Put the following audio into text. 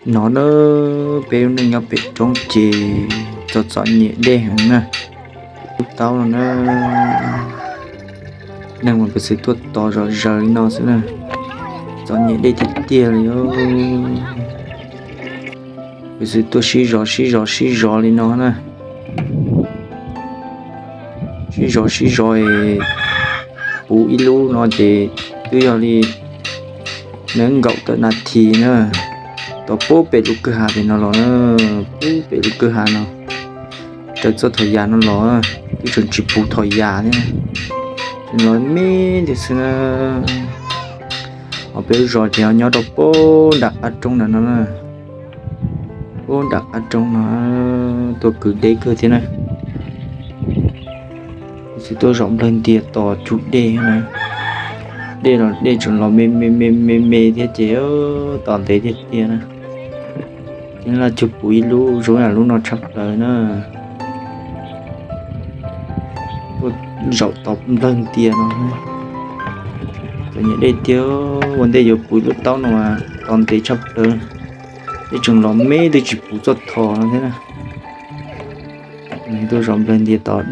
No na, peb lub neej nyob pem roob ces txom txom nyem dej heev na. Lub taub no na, neeg mas pes xwm tuaj tos zom zaws li no xwb na. Txom nyem dej tiag tiag li os. Pes xwm tuaj sib zov sib zov sib zov li no na. Sib zov sib zov es puv ib lub no ces twb yog li nees nkaum tawm nas this na, tau puag pem lub kwj ha pem no los na, puag pem lub kwj ha no, raws txoj thom yas no los, twb tseem tsis puv thom yas thiab, tseem los me ntawd xwb na. Ho peb lub zos ces ho nyob rau puag nram qab roob ntawm no na, puag nram qab roob no, tuaj kwv deb kawg thiab na. Pes xwm tuaj zaum nplawg ntias tos cug dej na, dej los dej tseem los me me me me me thiab ces tos ntev tiag tiag na. Ces laj cug puv ib lub zoo yam lub no tshaj plaws na. Tuaj zaum tos nplawg ntias no, txom nyem dej tiag, ua ntej yuav puv ib lub taub no mas tos ntev tshaj plaws, dej tseem los me twb tsis puv txoj thom no thiab na. Tuaj zaum nplawg ntias tos